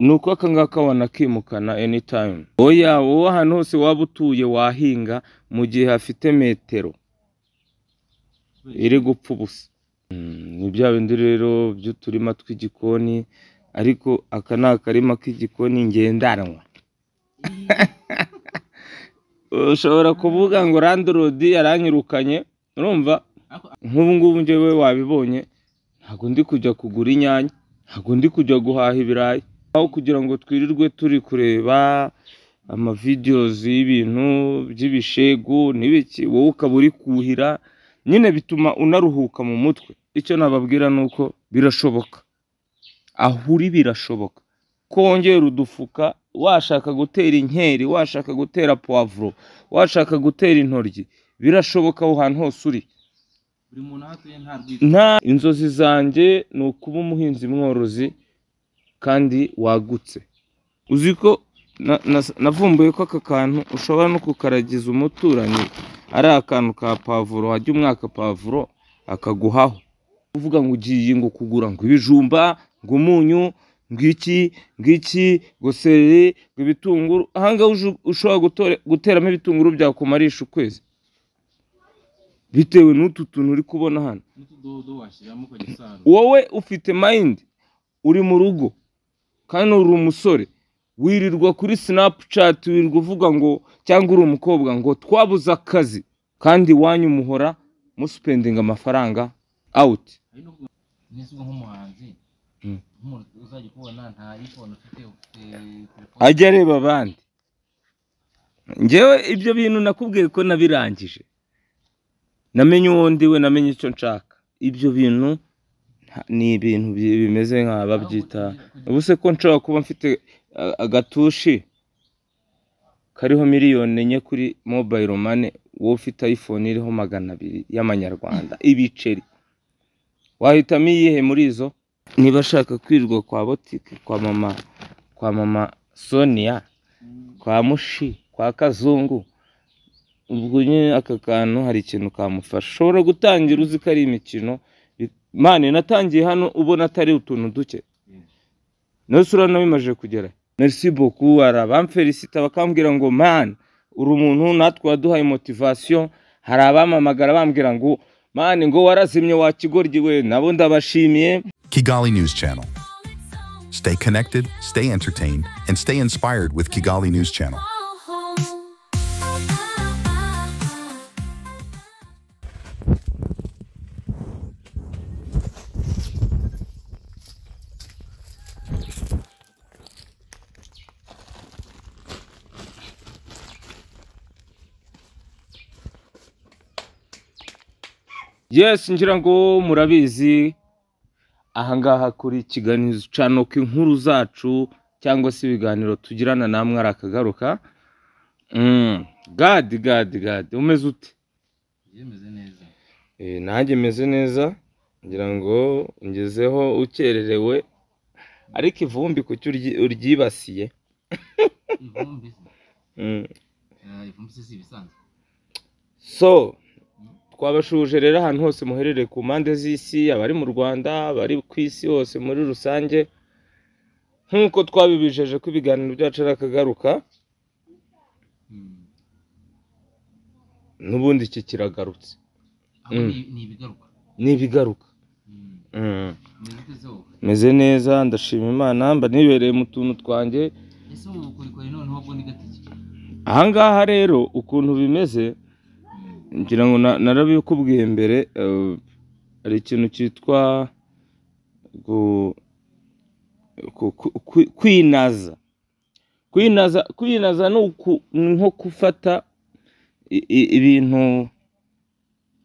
Nuko aka ngaka wanakimukana anytime. Oya, wowe ahantu hose waba utuye wahinga mu gihe hafite metero iri gupfa ubusa. Ni bya bindi rero by'uturima tw'igikoni, ariko aka ni akarima k'igikoni ngendanwa. Ushobora kuvuga ngo landlord yaranyirukanye, urumva? Nk'ubu ngubu njyewe wabibonye, ntabwo ndi kujya kugura inyanya, ntabwo ndi kujya guhaha ibirayi. Aho kugira ngo twirirwe turi kureba amavideos y'ibintu by'ibishegu n'ibiki, wowe ukaba uri kuhira, nyine bituma unaruhuka mu mutwe. Icyo nababwira ni uko birashoboka, aho uri birashoboka ko wongera udufuka, washaka gutera inkeri, washaka gutera poivron, washaka gutera intoryi, birashoboka aho hantu hose uri. Buri muntu aho atuye nta rwitwazo. Nta inzozi zanjye ni ukuba umuhinzi mworozi kandi wagutse. Uzi ko navumbuye ko aka kantu ushobora no kukaragiza umuturanyi, ari akantu ka pavuro, wajya umwaka pavuro akaguhaho. Uvuga ngo ugiye ngo kugura ngo ibijumba, ngo umunyu, ngo iki, ngo iki, ngo sereri, ngo ibitunguru. Aha ngaha ushobora guteramo ibitunguru byakumarisha ukwezi, bitewe n'utu tuntu uri kubona hano. N'utudodo washyiramo ukajya usarura. Wowe ufite mind, uri mu rugo kandi uri umusore, wirirwa kuri Snapchat, wirirwa uvuga ngo, cyangwa uri umukobwa ngo twabuze akazi, kandi iwanyu muhora muspendinga amafaranga out. Hari n'ubwo nese ubwo nk'umuhanzi, nk'umuntu uzajya kubona nta iPhone ufite, ufite telefone. Ajya areba abandi. Njyewe ibyo bintu nakubwiye ko nabirangije, namenye uwo ndiwe, namenye icyo nshaka. Ibyo bintu ni ibintu bimeze nka babyita. Ubu se ko nshobora kuba mfite agatushi kariho 4,000,000 kuri mobile money, wowe ufite iPhone iriho 200 y'amanyarwanda ibiceri, wahitamo iyihe muri izo? Niba ashaka kwirirwa kwa botike, kwa mama Sonia, kwa Mushi, kwa Kazungu, ubwo nyine aka kantu hari ikintu kamufasha. Ushobora gutangira uzi ko ari imikino. Mane natangiye hano ubona atari utuntu duke, nose uranabimaje kugera. Merci beaucoup, hari abamfelicita bakambwira ngo man uri umuntu natwe waduhaye motivation. Hari abamamagara bambwira ngo man ngo warazimye wa kigoryi we, nabo ndabashimiye. Kigali News Channel. Stay connected, stay entertained, and stay inspired with Kigali News Channel. Yes, ngira ngo murabizi ahangaha kuri Kigali News Channel ko inkuru zacu cyangwa se ibiganiro tugirana namwe arakagaruka. God, God, God, umeze ute? Yemeze neza. Nanjye meze neza, ngira ngo ngezeho ukererewe, ariko ivumbi kuki uryibasiye? Ivumbi se? Ivumbi se si ibisanzwe. So twabashuje rero ahantu hose muherereye ku mpande z'isi, abari mu Rwanda, abari ku isi hose muri rusange, nk'uko twabibijeje ko ibiganiro byacu arakagaruka, n'ubundi iki kiragarutse. Ni ibigaruka. Ni ibigaruka. Meze neza, ndashima Imana, mba nibereye mu tuntu twanjye. Ese ubu bukorikori noneho bwo ni gatiki? Aha ngaha rero ukuntu bimeze, ngira ngo narabikubwiye mbere, hari ikintu cyitwa kwinaza. Kwinaza ni nko gufata ibintu,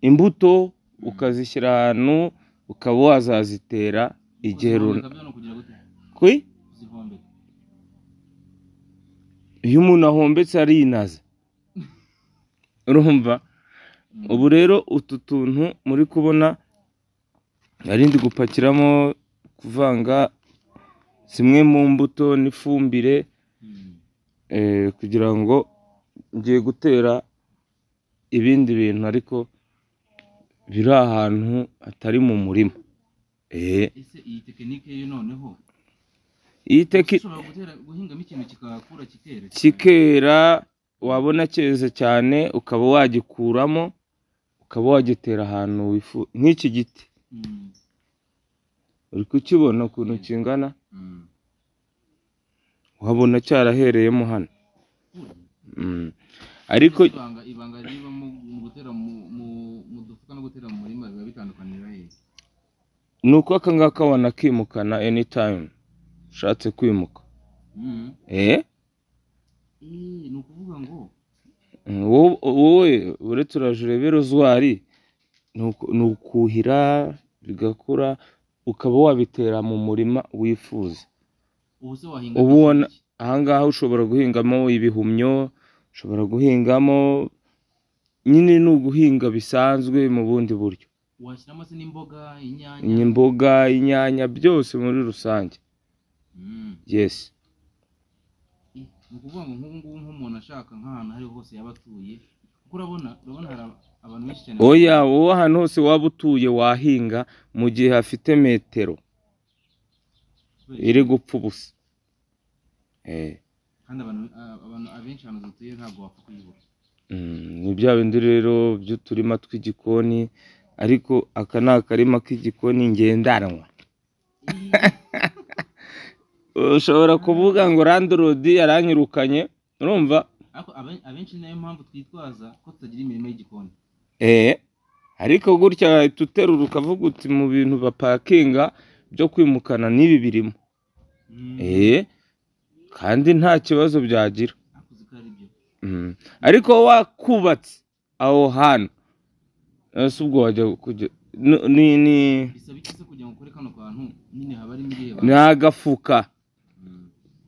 imbuto ukazishyira ahantu ukaba wazazitera igihe runaka. Iyo umuntu ahombetse arinaza, urumva? Ubu rero utu tuntu muri kubona nari ndi gupakiramo, kuvanga zimwe mu mbuto n'ifumbire, kugira ngo ngiye gutera ibindi bintu ariko biri ahantu hatari mu murima. Ese iyi tekinike yo noneho? Iyi teki Ushobora gutera, guhingamo ikintu kikakura kikera. Kikera, wabona cyeze cyane ukaba wagikuramo, ukaba wagitera ahantu wifuza, nk'iki giti. Uri kukibona ukuntu kingana? Wabona cyarahereyemo hano. Ariko Ibanga riba mu gutera mu dufuka no gutera mu murima biba bitandukanira he? Ni uko aka ngaka wanakimukana anytime ushatse kwimuka. Eh. Eh, ni ukuvuga ngo Wowe uretse uraje urebe rozwari, ni ukuhira bigakura, ukaba wabitera mu murima wifuza. Ubu se wahinga Ubona iki? Ahangaha ushobora guhingamo ibihumyo, ushobora guhingamo nyine, ni uguhinga bisanzwe mu bundi buryo. Washyiramo se n'imboga, inyanya? Imboga, inyanya, byose muri rusange. Yes. Eh, ni ukuvuga ngo nk'ubu ngubu nk'umuntu ashaka nk'ahantu aho ariho hose yaba atuye, kuko urabona hari abantu benshi cyane. Oya, wowe ahantu hose waba utuye wahinga mu gihe hafite metero iri gupfa ubusa. Eh. Kandi abantu abenshi ahantu dutuye ntabwo wapfa kuyibura. Ni bya bindi rero by'uturima tw'igikoni, ariko aka ni akarima k'igikoni ngendanwa. Ushobora kuvuga ngo landlord yaranyirukanye, urumva? Ariko abenshi ni nayo mpamvu twitwaza ko tutagira imirima y'igikoni. Eh, ariko gutya wahita uterura ukavuga uti mu bintu bapakinga byo kwimukana n'ibi birimo. Eh, kandi nta kibazo byagira. Ariko uzi ko ari byo. Ariko wakubatse aho hantu, ese ubwo wajya kujya ni Bisaba iki se kugira ngo ukore kano kantu nyine haba harimo irihe ni agafuka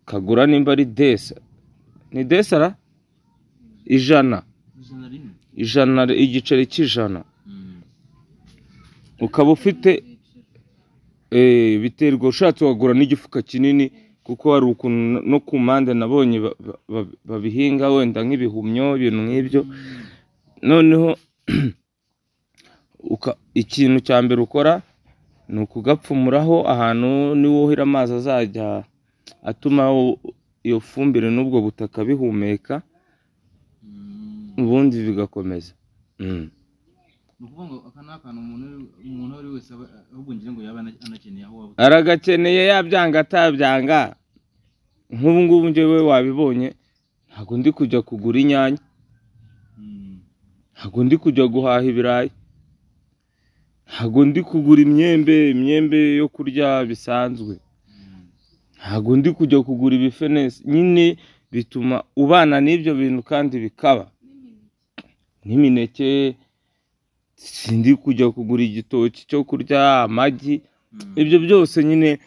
kagura nimba ari desa, ni desara 100. 101. 100, igiceri cy'100. Ukaba ufite biterwa, ushatse wagura n'igifuka kinini, kuko hari ukuntu no ku mpande nabonye babihinga wenda nk'ibihumyo, ibintu nk'ibyo. Noneho ikintu cya mbere ukora ni ukugapfumuraho ahantu niwuhira amazi azajya atuma iyo fumbire n'ubwo butaka bihumeka, ubundi bigakomeza. Ni ukuvuga ngo aka ni akantu umuntu uwo ari we wese ahubwo ngira ngo yaba anakeneye aho waba. Aragakeneye, yabyanga atabyanga. Nk'ubu ngubu njyewe wabibonye, ntabwo ndi kujya kugura inyanya, ntabwo ndi kujya guhaha ibirayi, ntabwo ndi kugura imyembe yo kurya bisanzwe, ntabwo ndi kujya kugura ibifenesi. Nyine bituma ubana n'ibyo bintu kandi bikaba n'imineke, sindi kujya kugura igitoki cyo kurya, amagi. Ibyo byose nyine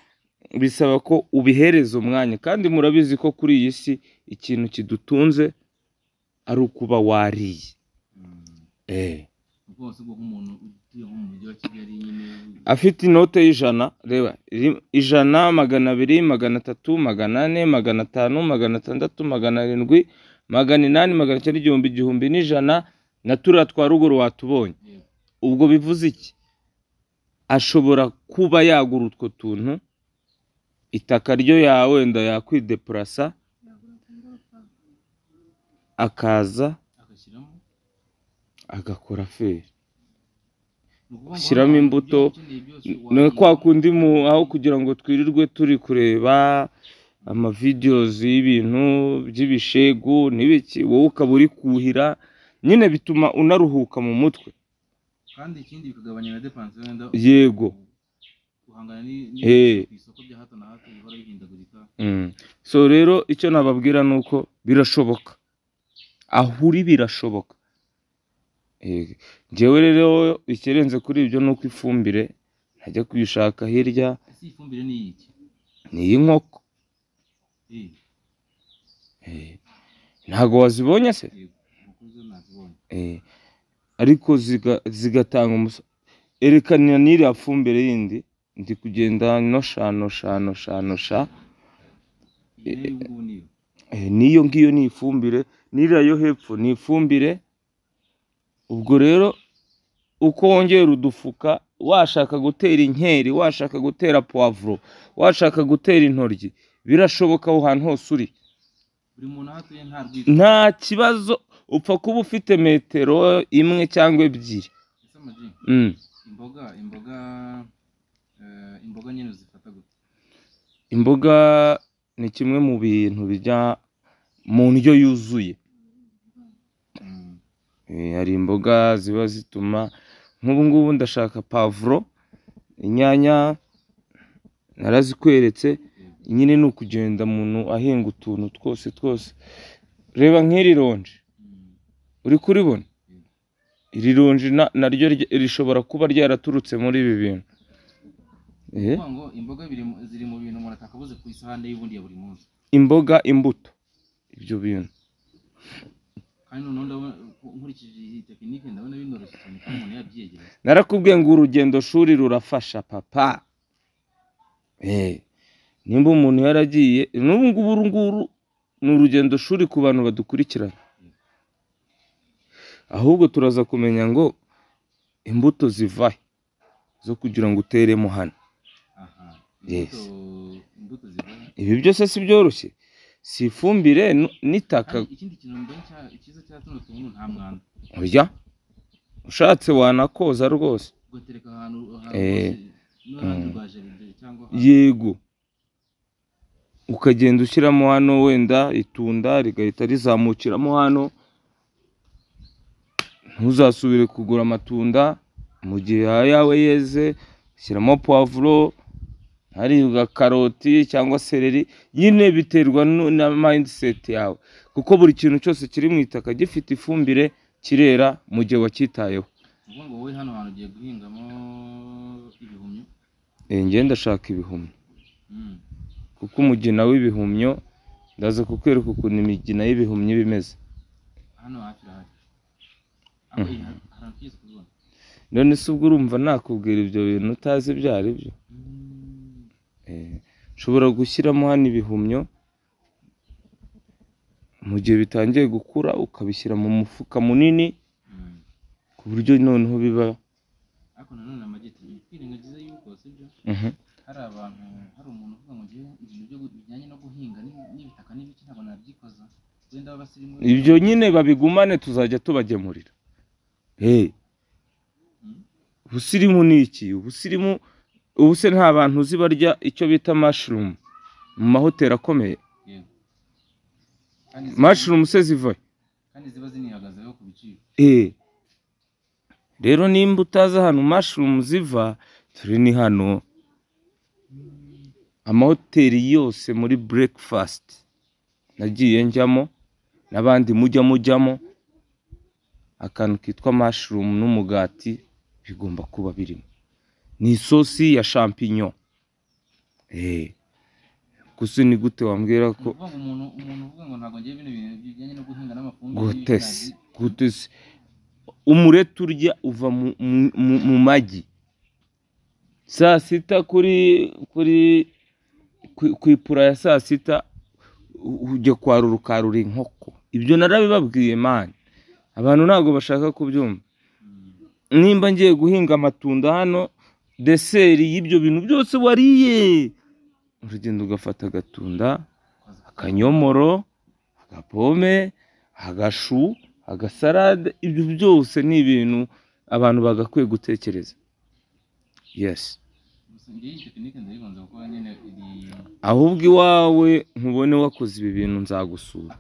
bisaba ko ubihereza umwanya, kandi murabizi ko kuri iyi si ikintu kidutunze ari ukuba wariye. Eh. Rwose ubwo nk'umuntu utuye nko mu mujyi wa Kigali nyine Afite inote y'100, reba 100, 200, 300, 400, 500, 600, 700, 800, 900, 1000, 1100, na turiya twa ruguru watubonye. Ubwo bivuze iki? Ashobora kuba yagura utwo tuntu, itaka ryo ya wenda yakwidepurasa akaza agashyiramo agakora feri. Ni ukuvuga ngo Shyiramo hano imbuto, ibyo ukeneye byose ni wahinga. kwa kundi mu aho kugira ngo twirirwe turi kureba amavideos y'ibintu by'ibishegu n'ibiki, wowe ukaba uri kuhira nyine, bituma unaruhuka mu mutwe. Kandi ikindi bikagabanya na dépense wenda Yego. guhangana ku isoko bya hato na hato bihora bihindagurika. So rero icyo nababwira ni uko birashoboka, aho uri birashoboka. Eh, njyewe rero ikirenze kuri ibyo ni uko ifumbire ntajya kuyishaka hirya. Ese iyi fumbire ni iki? Ni iy'inkoko. Eh. Eh, ntabwo wazibonye se? Yego, inkoko zo nazibonye. Eh, ariko zigatanga erekana n'iriya fumbire yindi ndi kugenda nosha nosha nosha nosha. Iyi nayo ubu ngubu niyo Eh, n'iyo ngiyo ni ifumbire, n'iriya yo hepfo ni ifumbire. Ubwo rero uko wongera udufuka, washaka gutera inkeri, washaka gutera poivron, washaka gutera intoryi. Birashoboka aho hantu hose uri. Buri muntu aho atuye nta rwitwazo. Nta kibazo, upfa kuba ufite metero 1 cyangwa 2. Ese Ama-G, imboga nyine uzifata gute? Imboga ni kimwe mu bintu bijya mu ndyo yuzuye. Hari imboga ziba zituma, nk'ubu ngubu ndashaka pavuro, inyanya narazikweretse, nyine ni ukugenda umuntu ahinga utuntu twose twose. Reba nk'iri ronji, uri kuribona? Iri ronji naryo rishobora kuba ryaraturutse muri ibi bintu. Kuvuga ngo imboga ziri mu bintu umuntu atakabuze ku isahani y'ubundi ya buri munsi. Imboga, imbuto, ibyo bintu. Kandi noneho ndabona nkurikije iyi tekinike ndabona binoroshye cyane kandi umuntu yabyiyegereza. Narakubwiye ngo urugendo shuri rurafasha papa. Nimba umuntu yaragiye, n'ubu ngubu uru nguru ni urugendo shuri ku bantu badukurikirana. Ahubwo turaza kumenya ngo imbuto zivahe zo kugira ngo uteremo hano. Yes. Imbuto zivahe. Ibi byose si byoroshye. Si ifumbire n'itaka. Ikindi kintu mbonye icyiza cya tuno tuntu nta mwanda. Oya. Ushatse wanakoza rwose. Ugatereka ahantu hose n'uruhande rwa jaride cyangwa ahantu. Yego. Ukagenda ushyiramo hano wenda itunda rigahita rizamukiramo hano. Ntuzasubire kugura amatunda mu gihe ayawe yeze, shyiramo poivron, hari karoti cyangwa seleri, nyine biterwa na mindset yawe, kuko buri kintu cyose kiri mu itaka gifite ifumbire kirera mu gihe wacyitayeho. Uvuga ngo wowe hano hantu ugiye guhingamo ibihumyo? Njye ndashaka ibihumyo. Kuko umugina w'ibihumyo, ndaza kukwereka ukuntu imigina y'ibihumyo iba imeze. Hano hafi irahari. None se ubwo urumva nakubwira ibyo bintu utazi ibyo ari byo? Nshobora gushyiramo hano ibihumyo mu gihe bitangiye gukura, ukabishyira mu mufuka munini ku buryo noneho biba. Ariko nanone amageti twirengagiza yuko sibyo? Hari abantu, hari umuntu uvuga ngo ngiye ibintu byo bijyanye no guhinga n'ibitaka n'ibiki ntabwo nabyikoza. Wenda abasirimu ibyo nyine babigumane tuzajya tubagemurira. Ubusirimu ni iki? Ubusirimu ubu se nta bantu uzi barya icyo bita mushroom mu mahoteli akomeye? Mushroom se ziva kandi ziba zinihagazeho ku biciro. Rero nimba utazi ahantu mushroom ziva, turi ni hano. Amahoteli yose muri breakfast nagiye njyamo n'abandi mujya mujyamo, akantu kitwa mushroom n'umugati bigomba kuba birimo. Ni isosi ya champignon. Gusa ni gute wambwira ko umuntu uvuga ngo ntabwo ngiye bino bintu bijyanye no guhinga n'amafumbire? Gute se umureti urya uva mu magi. Saa sita kuri ku ipura ya saa sita ujya kwarura ukarura inkoko. Ibyo narabibabwiye man. Abantu ntabwo bashaka kubyumva. Nimba ngiye guhinga amatunda hano, deseri y'ibyo bintu byose wariye, uragenda ugafata agatunda, akanyomoro, agapome, agashu, agasarade, ibyo byose ni ibintu abantu bagakwiye gutekereza. Yes. Ahubwo iwawe nkubone wakoze ibi bintu nzagusura.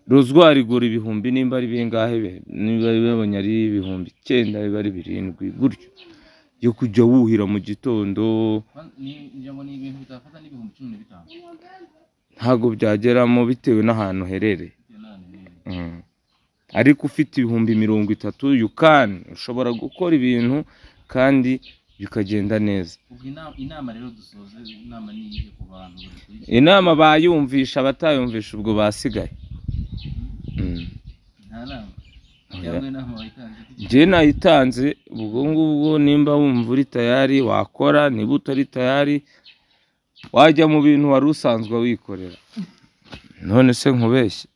Rozwari igura ibihumbi nimba ari bingahe, niba babonye ari 9,000 biba ari 7 gutyo, yo kujya wuhira mu gitondo. Ntago byageramo bitewe n'ahantu herereye. Ariko ufite 30,000 you can, ushobora gukora ibintu kandi bikagenda neza. Inama rero dusoze, inama ni iyihe ku bantu badukurikiye? Inama bayumvisha, abatayumvisha ubwo basigaye. Nta nama. Cyangwa inama wayitanze? Njye nayitanze, ubwo ngubwo nimba wumva uri tayari wakora, niba utari tayari wajya mu bintu wari usanzwe wikorera. None se nkubeshye?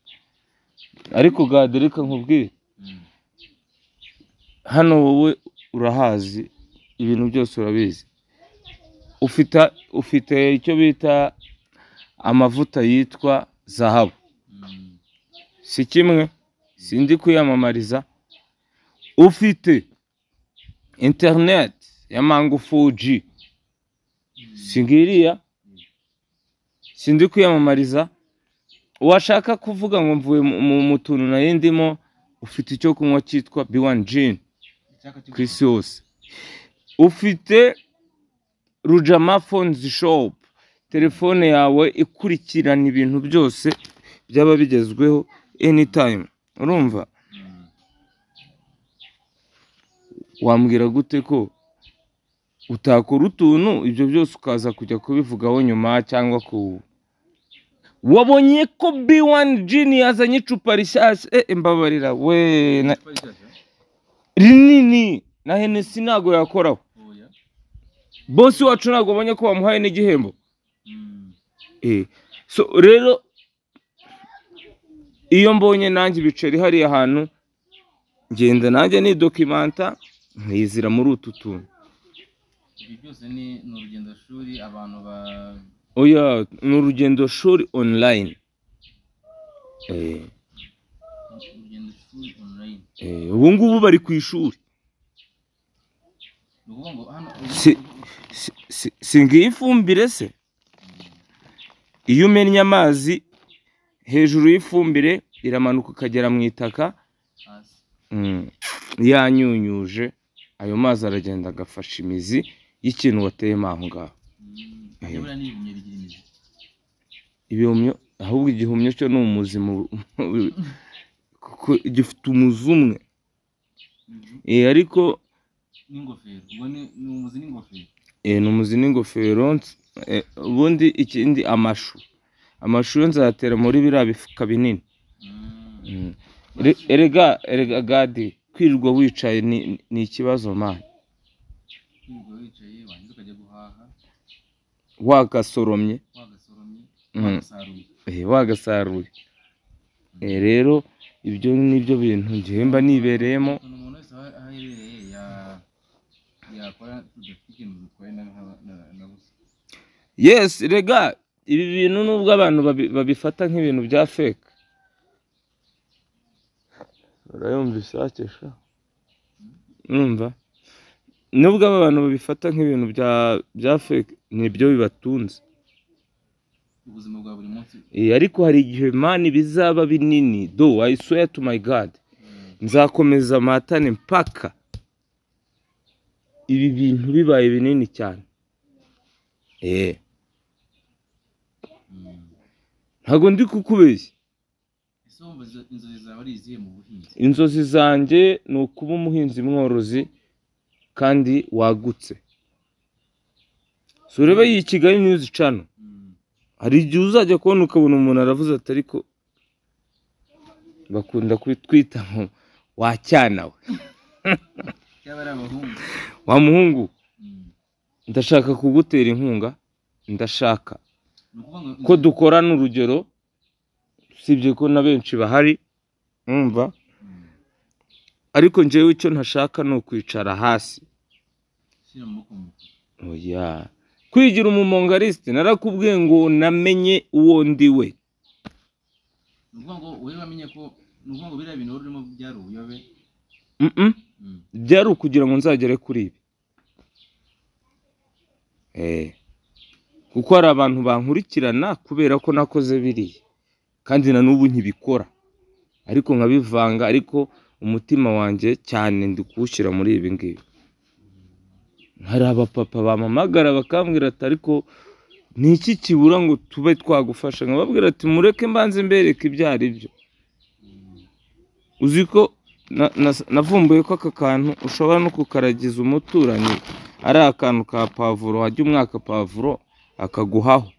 Ariko Gaderika nkubwire, hano wowe urahazi ibintu byose urabizi. Ufite icyo bita amavuta yitwa zahabu. Si kimwe, sindi kwiyamamariza. Ufite internet ya Mango 4G. Singiriya, sindi kwiyamamariza. Washaka kuvuga ngo mvuye mu tuntu nari ndimo, ufite icyo kunywa cyitwa B1 Gin ku isi yose. Ufite Rujama Phones Shop, telefone yawe ikurikirana ibintu byose byaba bigezweho anytime. Urumva? Wambwira gute ko utakora utuntu ibyo byose ukaza kujya kubivugaho nyuma cyangwa ku wabonye ko B1 Gin yazanye icupa rishyashya? Mbabarira we rinini na Hennessy ntago yakoraho. Bosi wacu ntago abonye ko bamuhaye n'igihembo. So rero iyo mbonye nanjye ibiceri hariya hantu ngenda nanjye ni documenta nkizira muri utu tuntu. Ibi byose ni urugendo shuri abantu ba oya, ni urugendo shuri online. Urugendo shuri online. Ubu ngubu bari ku ishuri. Singiye ifumbire se? Iyo umennye amazi hejuru y'ifumbire iramanuka ukagera mu itaka, yanyunyuje ayo mazi aragenda agafasha imizi y'ikintu wateyemo aho ngaho. Ibihumyo, ahubwo igihumyo cyo ni umuzi, kuko gifite umuzi umwe. Ariko ni umuzi n'ingofero. Ubundi ikindi amashu, amashu yo nzatera muri biriya bifuka binini. Erega erega Gadi, kwirirwa wicaye ni ikibazo man. Wagasoromye, wagasaruye. Rero ibyo nibyo bintu ngiye mba nibereyemo. Yes, rega ibi bintu nubwo abantu babifata nk'ibintu bya fake. Urayumva isakesha? Urumva? Nubwo abantu babifata nk'ibintu bya fake, nibyo bibatunze ubuzima bwa buri munsi. Ariko hari igihe man bizaba binini. Do I swear to my God, nzakomeza matane mpaka ibi bintu bibaye binini cyane. Ntago ndi kukubeshya. Inzozi zanjye ni ukuba umuhinzi mworozi kandi wagutse. So urebe iyi Kigali News Channel, hari igihe uzajya kubona ukabona umuntu aravuze ati ariko bakunda kwitwita ngo wacyana we. Wa muhungu, ndashaka kugutera inkunga, ndashaka ko dukorana urugero, usibye ko na benshi bahari, umva. Ariko njyewe icyo ntashaka ni ukwicara hasi. Oya, kwigira umumongariste narakubwiye ngo namenye uwo ndi we. Byari ukugira ngo nzagere kuri ibi. Kuko hari abantu bankurikirana kubera ko nakoze biriya, kandi na n'ubu nkibikora, ariko nkabivanga, ariko umutima wanjye cyane ndi kuwushyira muri ibi ngibi. Hari abapapa bampamagara bakambwira ati ariko ni iki kibura ngo tube twagufasha? Nkababwira ati mureke mbanze mbereke ibyo ari byo. Uzi ko navumbuye ko aka kantu ushobora no kukaragiza umuturanyi, ari akantu ka pavuro, wajya umwaka pavuro akaguhaho.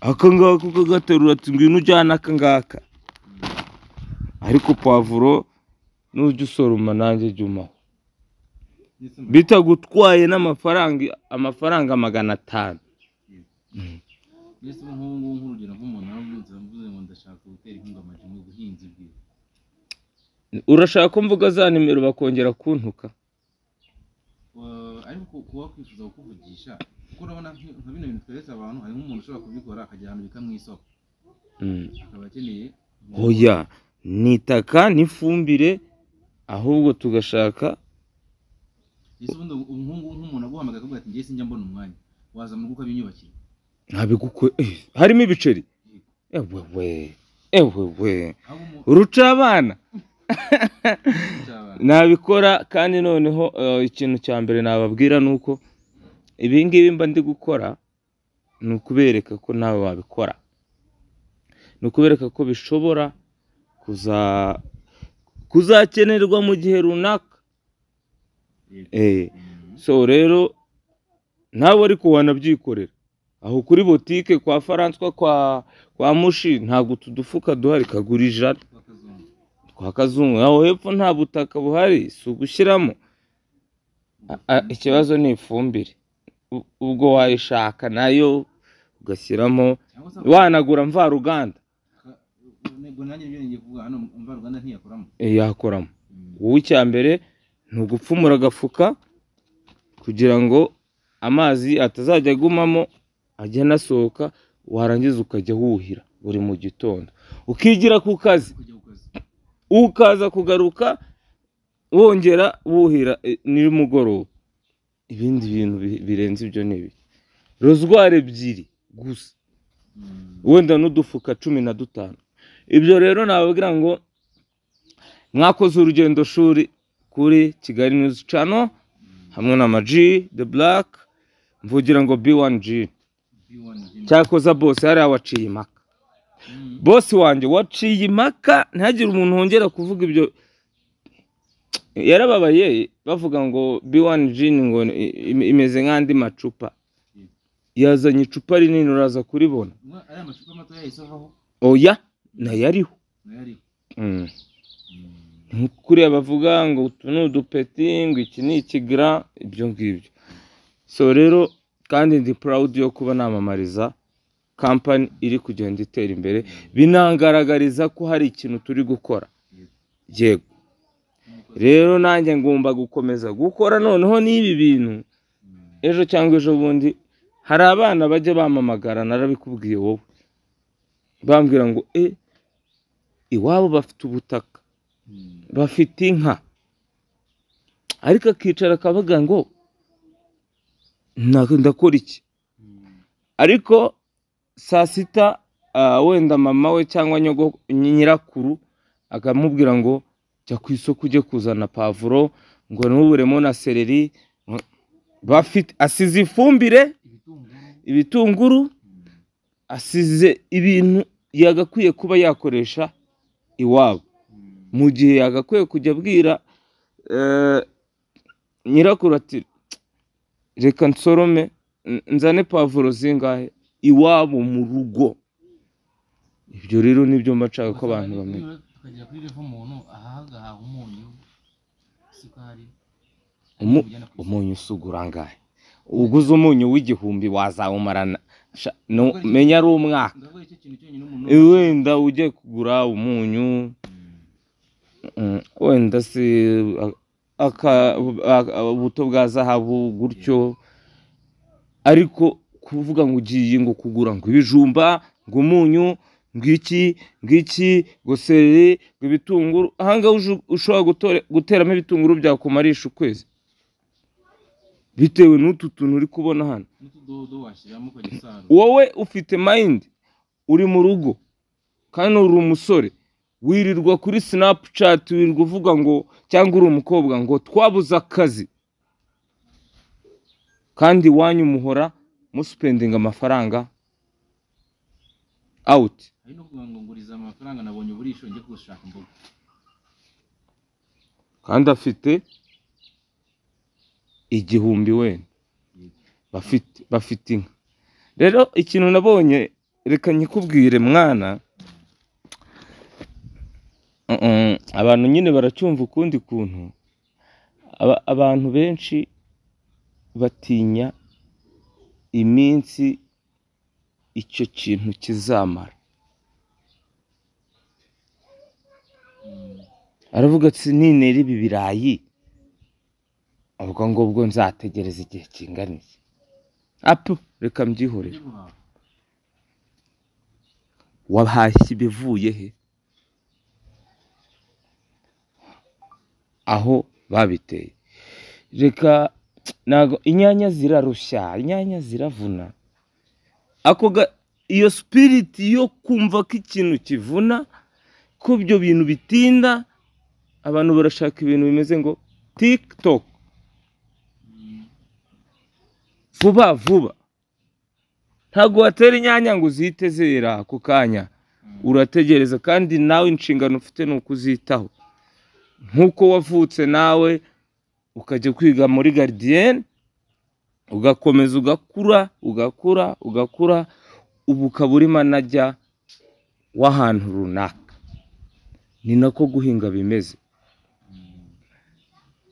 Aka ngaka ukagaterura ati ngwino ujyane aka ngaka. Ariko pavuro nujya usoroma nanjye jya umaho. Bitagutwaye n'amafaranga, amafaranga 500. Urashaka ko mvuga za nimero bakongera kuntuka? Ariko kuba kwifuza kukuvugisha, kuko urabona nka bino bintu tweretse abantu, harimo umuntu ushobora kubikora akajya ahantu bita mu isoko, akaba akeneye. Oya, ni itaka n'ifumbire, ahubwo tugashaka. Ese ubundi umuhungu, nk'umuntu aguhamagaye akavuga ati: "Ngiye, sinjya mbona umwanya," waza mu rugo ukabinyubakira? Ntabigukwe harimo ibiceri, ewewe ewewe. Aho Uruca abana. Cyabana. Nabikora. Kandi noneho ikintu cya mbere nababwira ni uko ibi ngibi mba ndi gukora ni ukubereka ko nawe wabikora, ni ukubereka ko bishobora kuzakenerwa mu gihe runaka. So rero nawe ariko wanabyikorera aho kuri botike kwa Faranswa, kwa Mushi, ntabwo utu dufuka duhari, kagura 100. Tw'akazungu. Kwa Kazungu aho hepfo nta butaka buhari, si ugushyiramo. Ikibazo ni ifumbire. Ubwo wayishaka nayo ugashyiramo. Cyangwa se wanagura mvaruganda. Ubwo nanjye nibyo ngiye kuvuga hano, mvaruganda ntiyakoramo? Yakoramo. Wowe icya mbere ni ugupfumura agafuka kugira ngo amazi atazajya agumamo, ajya anasohoka, warangiza ukajya wuhira buri mu gitondo, ukigira ku kazi. Kujya ku kazi. Ukaza kugaruka wongera wuhira nimugoroba. Ibindi bintu birenze ibyo ni ibiki? Rozwari 2 gusa, wenda n'udufuka 15. Ibyo rero nababwira ngo mwakoze urugendo shuri kuri Kigali News Channel hamwe na Maji The Black, mvugira ngo B1G. B1 G. Cyakoza bose hariya waciye impaka. Bosi wanjye, waciye impaka, ntihagire umuntu wongera kuvuga ibyo. Yarababaye bavuga ngo B1 Gin ngo imeze nk'andi macupa. Yazanye icupa rinini, uraza kuribona. Ariya macupa mato yahise avaho? Oya, nayo ariho. Nayo ariho. Kuriya bavuga ngo utu ni udupeti, ngo iki ni ikigira, ibyo ngibyo. So rero kandi ndi proud yo kuba namamariza kampani iri kugenda itera imbere, binangaragariza ko hari ikintu turi gukora. Yego, rero nanjye ngomba gukomeza gukora. Noneho n'ibi bintu, ejo cyangwa ejo bundi hari abana bajya bamamagara, narabikubwiye wowe, bambwira ngo iwabo bafite ubutaka, bafite inka, ariko akicara akavuga ngo: "Ndakora iki?" Ariko saa sita wenda mama we cyangwa nyirakuru akamubwira ngo: "Jya ku isoko ujye kuzana pavuro," ngo ntuburemo na seleri. Bafite, asize ifumbire, ibitunguru, ibitunguru, asize ibintu yagakwiye kuba yakoresha iwabo, mu gihe yagakwiye kujya abwira nyirakuru ati: "Reka nsorome nzane pavuro zingahe iwabo mu rugo." Ibyo rero nibyo mba nshaka ko abantu bamenya. Tukagera kuri level umuntu ahaha agahaha umunyu, isukari, bijyana ku isoko. Umunyu usugura angahe? Uguze umunyu w'1000 wazawumarana no, menya ari umwaka. Ndavuga icyo kintu cyonyine umuntu Wenda ujye kugura umunyu, wenda se ubuto bwa zahabu gutyo, ariko kuvuga ngo ugiye ngo kugura ngo ibijumba, ngo umunyu, ngo iki ngiki, ngo seleri, ngo ibitunguru, ahangaha ushobora guteramo ibitunguru byakumarisha ukwezi bitewe n'utu tuntu uri kubona hano. N'utudodo washyiramo ukajya usarura. Wowe ufite mind, uri mu rugo kandi uri umusore, wirirwa kuri Snapchat, wirirwa uvuga ngo, cyangwa uri umukobwa, ngo twabuze akazi, kandi iwanyu muhora muspendinga amafaranga out. Hari no kuvuga ngo nguriza amafaranga, nabonye uburisho, njye gushaka imboga. Kandi afite 1000 wenda, bafite inka. Rero ikintu nabonye, reka nyikubwire mwana, abantu nyine baracyumva ukundi kuntu. Abantu benshi batinya iminsi icyo kintu kizamara. Aravuga ati: "Ninera ibi birayi Ubwo ngubwo nzategereza igihe kingana iki? Apu, reka mbyihorere. Wahashye ibivuye he? Aho babiteye. Reka ntago inyanya zirarushya, inyanya ziravuna. Ako iyo spirit yo kumva ko ikintu kivuna, ko ibyo bintu bitinda, abantu barashaka ibintu bimeze ngo TikTok. Vuba vuba. Ntago watera inyanya ngo uzite zera ako kanya. Urategereza, kandi nawe inshingano ufite ni ukuzitaho. Nkuko wavutse nawe ukajya kwiga muri gardienne, ugakomeza ugakura, ugakura, ugakura, ubu ukaba uri manager w'ahantu runaka. Ni nako guhinga bimeze.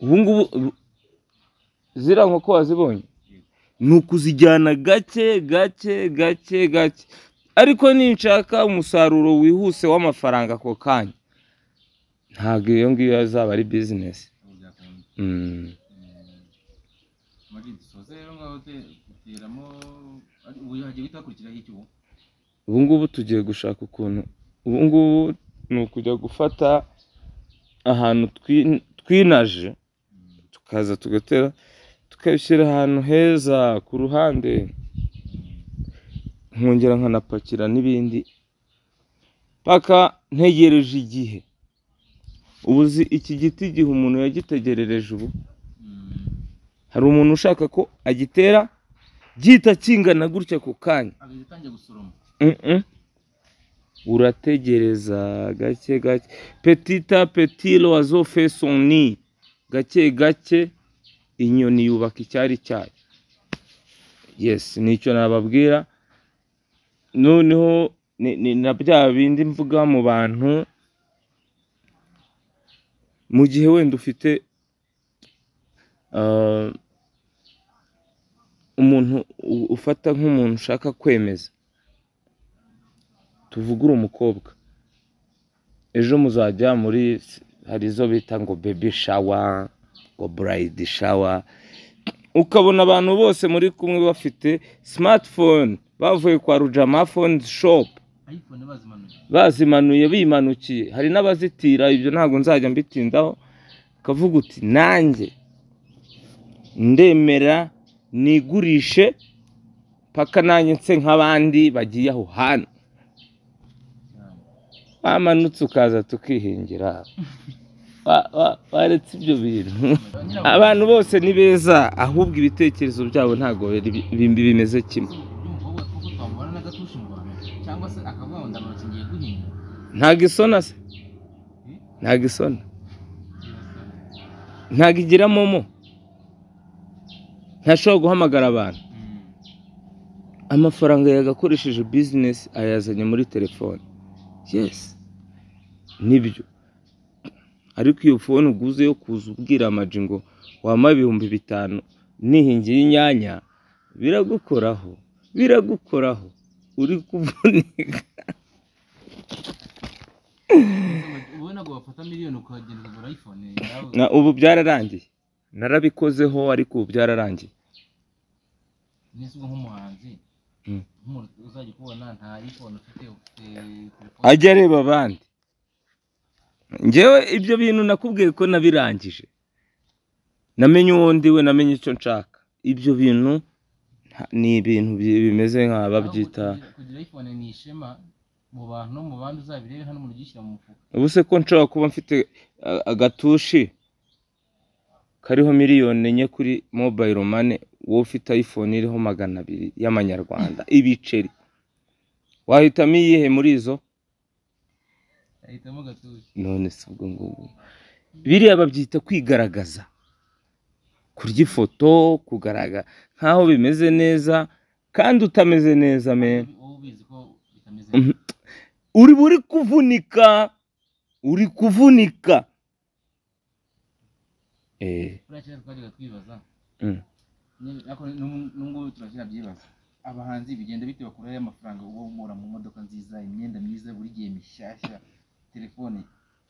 Ubu ngubu ziriya nkoko wazibonye ni ukuzijyana gake gake gake gake, ariko ninshaka umusaruro wihuse w'amafaranga ako kanya, ntabwo iyo ngiyo azaba ari business. Ubu ngubu tugiye gushaka ukuntu, ubu ngubu ni ukujya gufata ahantu twinaje, tukaza tugatera, tukabishyira ahantu heza ku ruhande, nkongera nkanapakira n'ibindi paka ntegereje igihe. Ubu iki giti igihe umuntu yagitegerereje, ubu hari umuntu ushaka ko agitera gihita kingana gutya ku kanya. Urategereza gake gake, petit à petit l'oiseau fait son nid. Gake gake inyoni yubaka icyari cyayo. Yes, nicyo nababwira. Noneho ni na bya bindi mvuga mu bantu, mu gihe wenda ufite umuntu ufata nk'umuntu ushaka kwemeza, tuvugure umukobwa, ejo muzajya muri hari izo bita ngo baby shower, ngo bride shower, ukabona abantu bose muri kumwe bafite smartphone, bavuye kwa Rujama phone shop, bazimanuye bimanukiye. Hari n'abazitira, ibyo ntabwo nzajya mbitindaho. Ukavuga uti nanjye ndemera nigurishe paka nanjye nse nk'abandi bagiye aho hantu. Wamanutse ukaza tukihingira. Waretse ibyo bintu. Abantu bose ni beza, ahubwo ibitekerezo byabo ntago bimeze kimwe. Ntago isona se, ntago isona, ntago igira momo, ntashobora guhamagara abantu. Amafaranga yagakoresheje business ayazanye muri telefone. Yes, nibyo. Ariko iyo phone uguze yo kuza ubwira amaji ngo wampa 5000 nihingiye inyanya, biragukoraho, biragukoraho, uri kuvunika. Na ubu byararangiye, narabikozeho, ariko ubu byararangiye. Ajya areba abandi. Njyewe ibyo bintu nakubwiye ko nabirangije, namenye uwo ndiwe, namenye icyo nshaka. Ibyo bintu ni ibintu bimeze nka babyita kugira iPhone ni ishema mu bantu no mu bandi, uzabirebe hano umuntu ugishyira mu mufuka. Ubu se ko nshobora kuba mfite agatushi kariho 4 miliyoni kuri mobile money, wowe ufite iPhone iriho 200 y'amanyarwanda ibiceri, wahitamo iyihe muri izo? Ahitamo gatushi. None se ubwo ngubwo biriya babyita kwigaragaza, kurya ifoto, kugaragara nkaho bimeze neza kandi utameze neza men. Wowe ubizi ko bitameze. Uri buri kuvunika, uri kuvunika. Buriya kera twajyaga twibaza, ariko n'ubu turacyabyibaza, abahanzi bigenda bite bakurayo amafaranga uba umura mu modoka nziza, imyenda myiza buri gihe mishyashya, telefone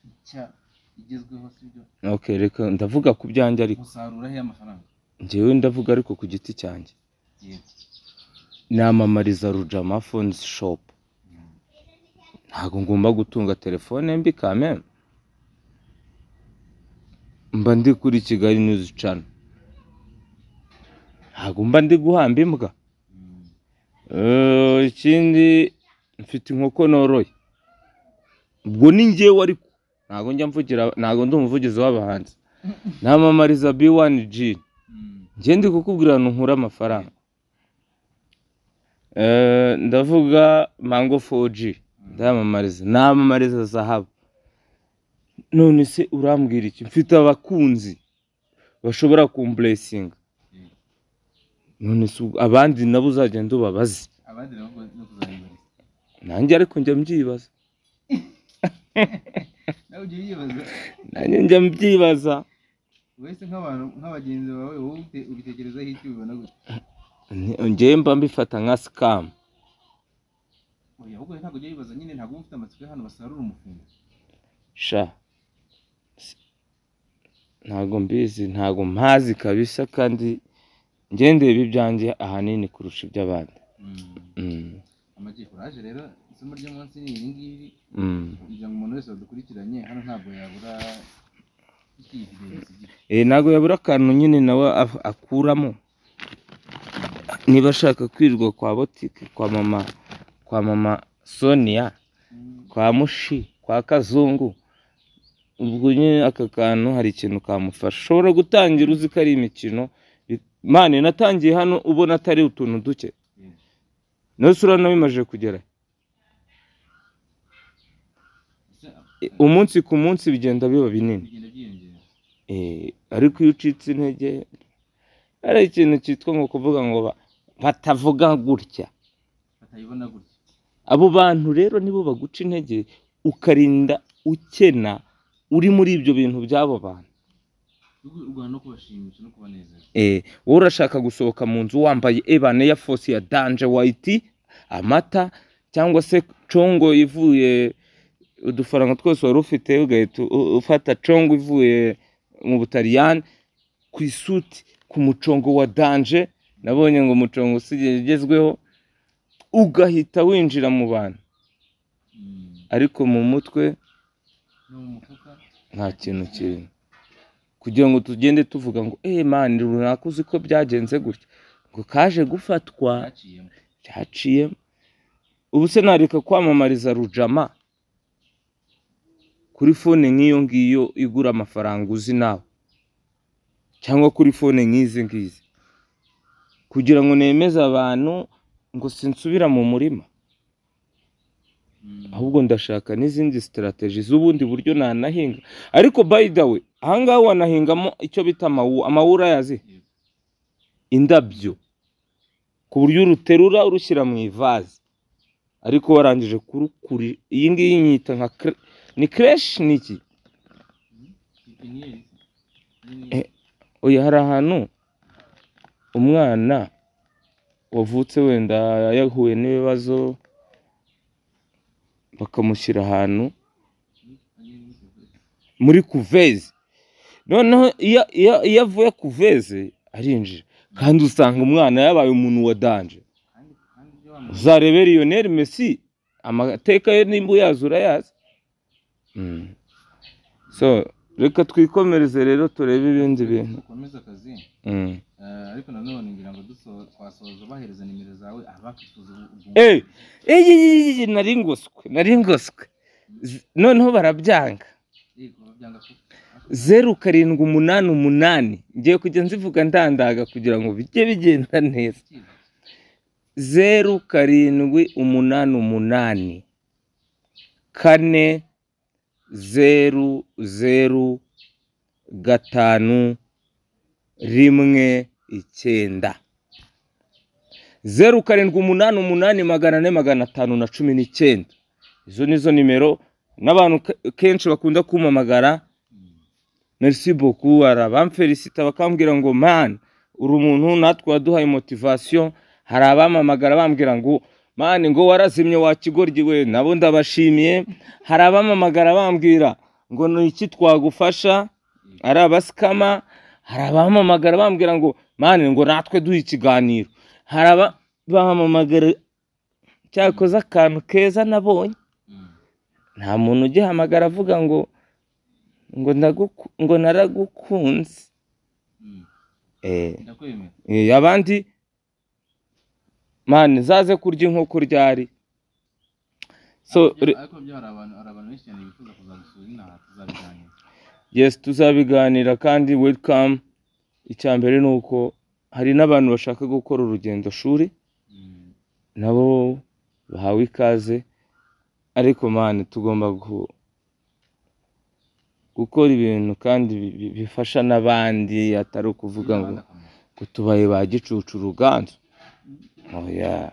nshya Igezweho, sibyo? Okay, reka ndavuga ku byanjye ariko. Musarura he amafaranga? Njyewe ndavuga ariko ku giti cyanjye. Yego. Namamariza Rujama Phones Shop. Ntabwo ngomba gutunga telefone mbi kameme. Mba ndi kuri Kigali News Channel. Ntabwo mba ndi guhamba imbwa. Ikindi mfite inkoko noroye. Ubwo ni njyewe ariko ntabwo njya mvugira, ntabwo ndi umuvugizi w'abahanzi. Namamariza B1G. Njye ndi kukubwira ahantu nkura amafaranga. Ndavuga Mango 4G ndamamariza, namamariza zahabu. None se urambwira iki? Mfite abakunzi bashobora kumblessinga. None se abandi nabo uzagenda ubabaze? Abandi nabo no kuzayibariza. Nanjye ariko njya mbyibaza. Nawe ujya uyibaza? Nanjye njya mbyibaza. Wese nk'abantu nk'abagenzi bawe wowe ubitekerezaho iki, ubibona gute? Njyewe mba mbifata nka scam. Oya, ahubwo ntabwo ujya wibaza nyine, ntabwo uba ufite amatsiko y'ahantu basarura umufungo. Sha, ntabwo mbizi, ntabwo mpazi kabisa, kandi njye ndeba ibyanjye ahanini kurusha iby'abandi. Amagi courage rero, isomo ry'umunsi ni iri ngiri. Kugira ngo umuntu wese wadukurikiranye hano ntabwo yabura iki video gisigira. Ntabwo yabura akantu nyine nawe akuramo. Niba ashaka kwirwa kwa botike, kwa mama Sonia, kwa Mushi, kwa Kazungu, ubwo nyine aka kantu hari ikintu kamufasha. Ushobora gutangira uzi ko ari imikino. Mane natangiye hano ubona atari utuntu duke. Nose urabona bimaze kugera. Umunsi ku munsi bigenda biba binini. Ariko iyo ucitse intege, hari ikintu cyitwa ngo kuvuga ngo batavuga gutya. Batayibona gutya. Abo bantu rero nibo baguca intege, ukarinda ukena uri muri ibyo bintu by'abo bantu. No kubashimisha no kubanezeza. Wowe urashaka gusohoka mu nzu wambaye ebane ya Force ya Danger White, amata cyangwa se congo ivuye, udufaranga twose wari ufite ugahita ufata congo ivuye mu Butaliyani, ku isuti, ku mucongo wa Danger, nabonye ngo umucongo usigaye ugezweho, ugahita winjira mu bantu. Ariko mu mutwe nta kintu kirimo. Kugira ngo tugende tuvuga ngo man runaka uzi ko byagenze gutya, ngo kaje gufatwa byaciyemo. Ubu se nareka kwamamariza Rujama kuri phone nk'iyo ngiyo igura amafaranga uzi nawe, cyangwa kuri phone nk'izi ngizi, kugira ngo nemeze abantu ngo sinsubira mu murima? Ahubwo ndashaka n'izindi strategy z'ubundi buryo nanahinga. Ariko by the way, ahangaha wanahingamo icyo bita amawu urayazi? Indabyo, ku buryo uruterura urushyira mu ivaze, ariko warangije kurukuri. Iyi ngiyi nyita nka ni creche niki? Oya, hari ahantu umwana wavutse wenda yahuye n'ibibazo bakamushyira ahantu muri kuveze. Noneho iyo avuye kuveze arinjira, kandi usanga umwana yabaye umuntu wa danger. Uzarebe Lionel Messi, amateka ye nimba uyazi urayazi. So reka twikomereze rero turebe ibindi bintu. Dukomeze akazi. Ariko nanone ngira ngo twasoza bahereza nimero zawe abakifuza ubwo. Nari ngoswe. Noneho barabyanga. 0 7 8 8 ngiye kujya nzivuga ndandaga kugira ngo bijye bigenda neza. 0 7 8 8 4 0 0 5 1 9 0 7 8 8 400 519. Izo nizo nimero n'abantu kenshi bakunda kumpamagara. Merci beaucoup, arabamfelicita bakambwira ngo man uri umuntu natwe waduhaye motivation. Hari abamamagara bambwira ngo man ngo warazimye wa kigoryi we, nabo ndabashimiye. Hari abamamagara bambwira ngo ni iki twagufasha, ari abasikama. Hari abampamagara bambwira ngo man, ngo natwe duhe ikiganiro. Hari aba bahamamagara. Cyakoze akantu keza nabonye, nta muntu ugihamagara avuga ngo naragukunze. Ndakwemera. Abandi man, zaze kurya inkoko ryari? So Ariko byo hari abantu benshi cyane bifuza kuzagusura inaha, tuzabiganira. Yes, tuzabiganira kandi welcome. Icya mbere ni uko hari n'abantu bashaka gukora urugendo shuri, nabo bahawe ikaze. Ariko man, tugomba gukora ibintu kandi bifasha n'abandi, atari ukuvuga ngo Abandi akamaro. ngo tubaye ba gicucu Ruganzu, oya.